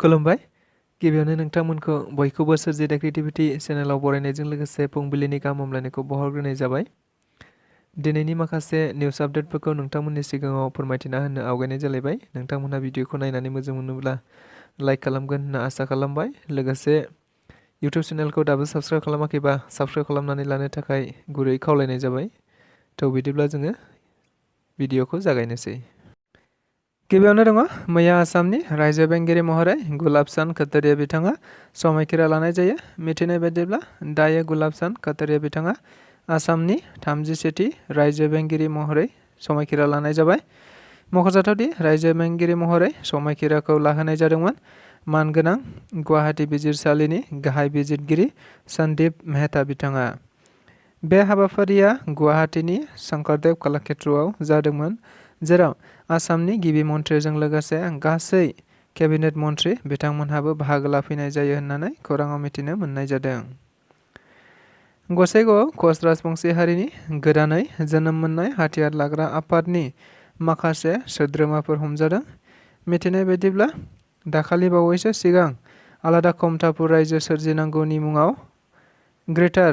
खुलुमबाय गिबियावनो नोंथांमोनखौ बयखौबो सोरजिदा क्रिएटिभिटी चेनेलाव बरायनायजों लोगोसे फुंबिलिनि गाहाम हामलायनायखौ बावहरग्रोनाय जाबाय। दिनैनि माखासे निउस आपडेटफोरखौ नोंथांमोननि सिगाङाव फोरमायथिना होनो आवगायनाय जालायबाय। नोंथांमोनहा भिडिअखौ नायनानै मोजां मोनोब्ला लाइक खालामगोन होनना आसा खालामबाय। लोगोसे इउटिउब चेनेलखौ दाबो साबस्क्राइब खालामाखैबा साबस्क्राइब खालामनानै लानो थाखाय गुरै खावलायनाय जाबाय। थ' बिदिब्ला जोङो भिडिअखौ जागायनोसै। गिबियावनो दङ मैया आसामनि रायजो बेंगिरि महरै गुलाब चांद खतारिया बिथाङा समायखिरा लानाय जायो। मिथिनाय बायदिब्ला दायो गुलाब चांद खतारिया बिथाङा आसामनि 37थि रायजो बेंगिरि महरै समायखिरा लानाय जाबाय। मख'जाथावदि रायजो बेंगिरि महरै समायखिराखौ लाहोनाय जादोंमोन मानगोनां गुवाहाटी बिजिरसालिनि गाहाय बिजिरगिरि सन्दीप मेहता बिथाङा। बे हाबाफारिया गुवाहाटीनि शंकरदेव कलाक्षेत्रआव जादोंमोन, जेराव आसामनि गिबि मन्थ्रिजों लोगोसे गासै केबिनेट मन्थ्रि बिथांमोनहाबो बाहागो लाफैनाय जायो होननानै खौराङाव मिथिनो मोननाय जादों। गसाइगावआव कच राजबंशी हारिनि गोदानै जोनोम मोननाय हाथियार लाग्रा आफादनि माखासे सोद्रोमाफोर हमजादों। मिथिनाय बायदिब्ला दाखालि बावैसो सिगां आलादा खमथापुर रायजो सोरजिनांगौनि मुङाव ग्रेटार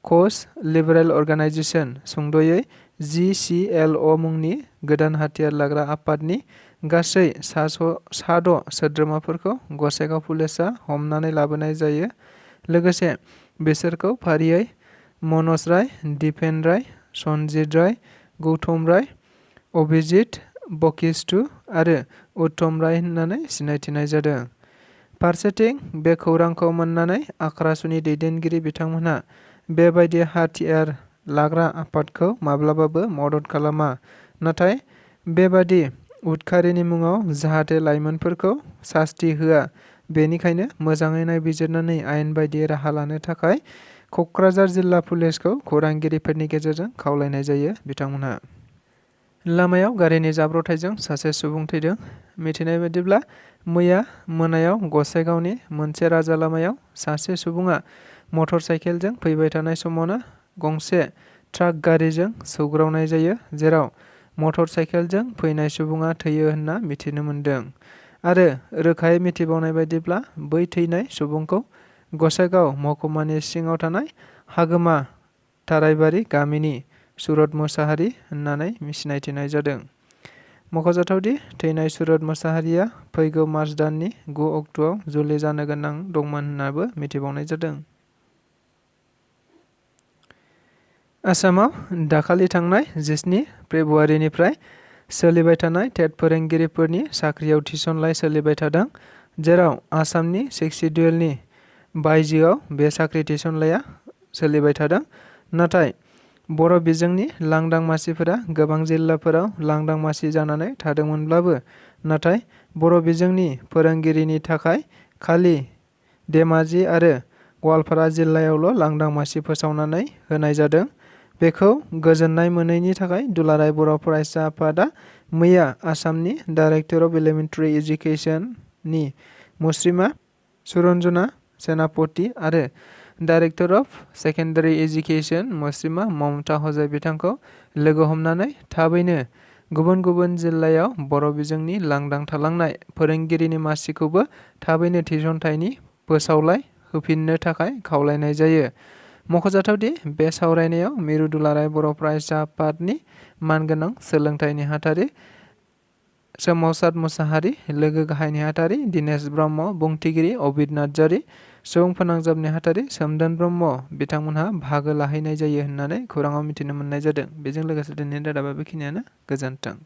कच लिबारेल अर्गानाइजेशन सुंद'यै GCLO मुंनि गोदान हाथियार लाग्रा आफादनि गासै सा6 सोद्रोमाफोरखौ गसाइगाव पुलिसआ हमनानै लाबोनाय जायो। लोगोसे बिसोरखौ फारियै मनज राय, दीपेन राय, सनजित राय, गौतम राय, अभिजित बकिष्टु आरो उत्तम राय होननानै सिनायथिनाय जादों। फारसेथिं बे खौरांखौ मोननानै आख्रासुनि दैदेनगिरि बिथांमोनहा बेबायदि हाथियार लाग्रा आफादखौ माब्लाबाबो मदद खालामा, नाथाय बेबादि उदखारिनि मुङाव जाहाथे लाइमोनफोरखौ सास्ति होआ बेनिखायनो मोजाङै नायबिजिरनानै आयेन बायदियै राहा लानो थाखाय क'क्राझार जिल्ला पुलिसखौ खौरांगिरिफोरनि गेजेरजों खावलायनाय जायो। बिथांमोनहा लामायाव गारिनि जाब्रबथायजों सासे सुबुं थैदों। मिथिनाय बायदिब्ला मैया मोनायाव गसाइगावनि मोनसे राजा लामायाव सासे सुबुङा मटर साइकेलजों फैबाय थानाय समावनो गंसे ट्राक गारिजों सौग्रावनाय जायो, जेराव मटर साइकेलजों फैनाय सुबुङा थैयो होनना मिथिनो मोन्दों। आरो रोखायै मिथिबावनाय बायदिब्ला बै थैनाय सुबुंखौ गसाइगाव महकुमानि सिङाव थानाय हागोमा थाराइबारि गामिनि सुरत मोसाहारि होननानै सिनायथिनाय जादों। मख'जाथावदि थैनाय सुरत मोसाहारिया फैगौ मार्च दाननि 9 अक्ट'आव जुलि जानो गोनां दंमोन होननाबो मिथिबावनाय जादों। आसामाव दाखालि थांनाय 17 फेब्रुवारिनिफ्राय सोलिबाय थानाय टेट फोरोंगिरिफोरनि साख्रियाव थिसनलाइ सोलिबाय थादों, जेराव आसामनि 6 सिडिउलनि बायजोआव बे साख्रि थिसनलाइया सोलिबाय थादों। नाथाय बर' बिजोंनि लांदां मासिफोरा गोबां जिल्लाफोराव लांदां मासि जानानै थादोंमोनब्लाबो, नाथाय बर' बिजोंनि फोरोंगिरिनि थाखाय खालि धेमाजि आरो गवालपारा जिल्लायावल' लांदां मासि फोसावनानै होनाय जादों। बेखौ गोजोननाय मोनैनि थाखाय दुलाराय बर' फरायसा आफादा मैया आसामनि डाइरेक्टर अफ एलिमेन्टारि एजुकेशननि मुस्रिमा सुरन्जना सेनापति आरो डाइरेक्टर अफ सेकेन्डारि एजुकेशन मुस्रिमा ममता हजाय बिथांखौ लोगो हमनानै थाबैनो गुबुन गुबुन जिल्लायाव बर' बिजोंनि लांदां थालांनाय फोरोंगिरिनि मासिखौबो थाबैनो थिसनथाइनि फोसावलाय होफिननो थाखाय खावलायनाय जायो। मख'जाथावदि बे सावरायनायाव मिरु दुलाराय बर' फरायसा आफादनि मानगोनां सोलोंथाइ नेहाथारि सोमावसार मुसाहारि, लोगो गाहाय नेहाथारि दिनेश ब्रह्म, बुंथिगिरि अबिद नार्जारि, सुबुं फोनांजाब नेहाथारि सोमदोन ब्रह्म बिथांमोनहा बाहागो लाहैनाय जायो होननानै खौराङाव मिथिनो मोननाय जादों। बेजों लोगोसे दिनैनि रादाबा बेखिनियानो। गोजोन्थों।